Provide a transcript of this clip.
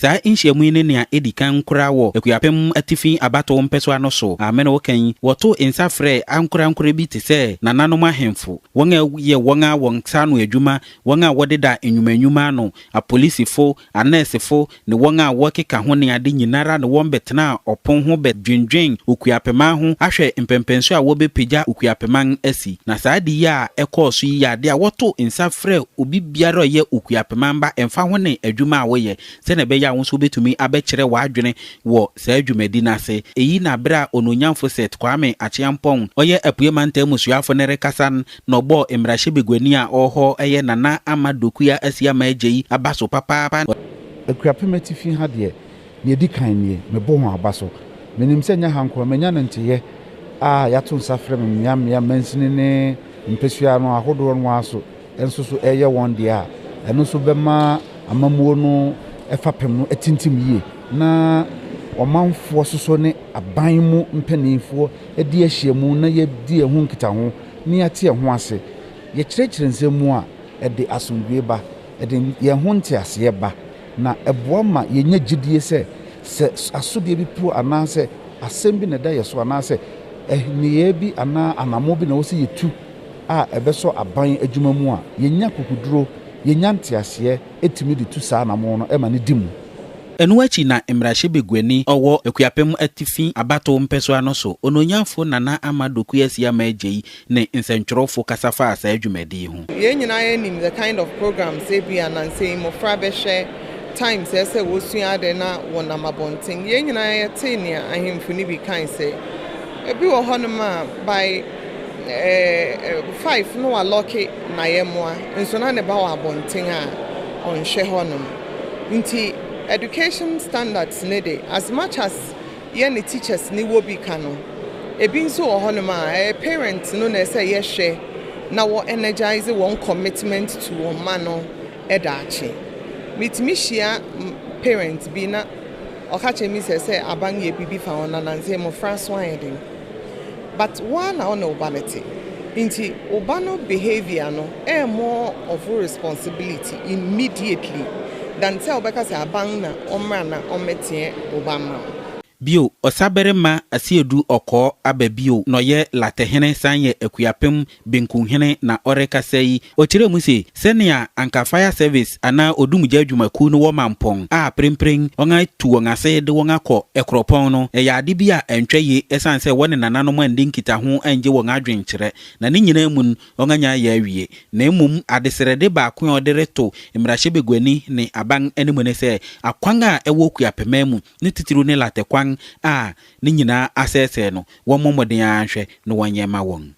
Saa nhyiamu yi ne nea ɛdi kan koraa wɔ Akuapem Atifi abatow mpɛsoa no so. Amene wɔkan wɔto nsa frɛ ankorankora bi te sɛ nananom ahemfo, wɔn a yɛ wɔn a wɔn nsa ano adwuma, wɔn a wɔdeda nnwumanwuma ano, apolisifo, anɛɛsefo ne wɔn a wɔkeka ho ne ade nyinara ne wɔn bɛtena ɔpon ho bɛdwendwen Okuapeman ho ahwɛ mpɛmpɛnso a wɔbɛpagya Okuapeman asi. Na saa ade yi a ɛkɔɔ so yi yɛ ade a wɔto nsa frɛ obi biara a ɔyɛ Okuapeman ba, ɛmfa ho ne adwuma a wɔyɛ, sɛnea ɛbɛyɛ a wo nso wobɛtumi abɛkyerɛ w'adwene wɔ saa dwumadi no ase. Eyi na bere a Onuonyamfo Seth Kwame Acheampong, ɔyɛ Apue Mantam musuafo no rekasa no na ɔbɔɔ mmarahyɛbaguani a ɔwɔ hɔ ɛyɛ Nana Ama Dokua Asiama Agyei aba so papaapa. Akuapem Atifi ha deɛ, nea ɛdi kan nie, mebɔ ho aba so. Menim sɛ nyɛ ha nko, manya no nteyɛ a yɛato nsa frɛ me mmeammea mansini ne mpasua no ahodoɔ no ara so nso so ɛyɛ wɔn deɛ a, ɛno nso bɛma amammuo no fapem no atintim yie na ɔmanfoɔ soso ne aban mu mpanimfoɔ adi ahyiamu na yɛdi ɛho nkitaho na yɛate ɛho ase. Yɛkyerɛkyerɛ nsɛm mu a, ɛde asomdwoe ba, ɛde yɛn ho nteaseɛ ba, na ɛboa ma yɛnya gyidie sɛ sɛ asodeɛ bi po anaasɛ asɛm bi na ɛda yɛ so anaasɛ nneyɛɛ bi anaa anammɔn bi na ɛwɔ sɛ yɛtu a ɛbɛsɔ aban adwuma mu a, yɛnya kokoduro, yɛnya nteaseɛ ɛtumi de tu saa anammɔn no ɛma no di mu. Ɛno akyi na mmarahyɛbaguani ɔwɔ Akuapem Atifi abatow mpɛsoa no so, Onuonyamfo Nana Ama Dokua Asiama Agyei, ne nsɛntwerɛfo kasa faa saa dwumadi yi ho. Yɛn nyinaa yɛnim the kind of programs ebi a nansa yi mmɔfra bɛhwɛ times ɛsɛ wɔsua ade na wɔnam abɔnten. Yɛn nyinaa yɛte nea ahemfo no bi kan sɛ ebi wɔ hɔnom a by 5 no wa lock na yɛmmoa nso na ne ba wɔ abɔnten a ɔnhwɛ hɔnom. Nti education standards ne de, as much as yɛn ne teachers ne wɔ bi ka no, ebi nso wɔ hɔnom a ɛyɛ parents no na ɛsɛ yɛhwɛ na wɔ energize wɔn commitment to wɔn ma no. Ɛda akye metumi hyia parent bi na ɔka kyerɛ mi sɛ aban yɛ biribi fa wɔn nananse mmɔfra so ayɛ den, but wɔn na ɔne ɔba no te nti ɔba no behaviour no ɛyɛ more of responsibility immediately than sɛ ɔbɛka sɛ aban na ɔmmra na ɔmmɛteɛ ɔba ma wo. Bio, Ɔsabarima Asiedu Ɔkɔɔ aba bio na ɔyɛ Latɛhene san yɛ Akuapem Benkuhene na ɔrekasa yi, ɔkyerɛ mu se sɛnea anka fire service anaa odumgya adwumakuo no wɔ Mampɔn a prempren wɔn atu wɔn ase de wɔn akɔ Ɛkoropɔn no, ɛyɛ ade bi a ɛntwa yie ɛsiane sɛ wɔne nananom andi nkitaho angye wɔn adwenkyerɛ na ne nyinaa mu no wɔn anya ayɛ awie. Na mmom adesrɛde baako a ɔde reto mmarahyɛbaguani ne aban anim ne sɛ akwan a ɛwɔ Kuapema mu ne titiriw ne latɛkwan a ne nyinaa asɛesɛe no, wɔmmɔ mmɔden ara nhwɛ na wɔnyɛ ma wɔn.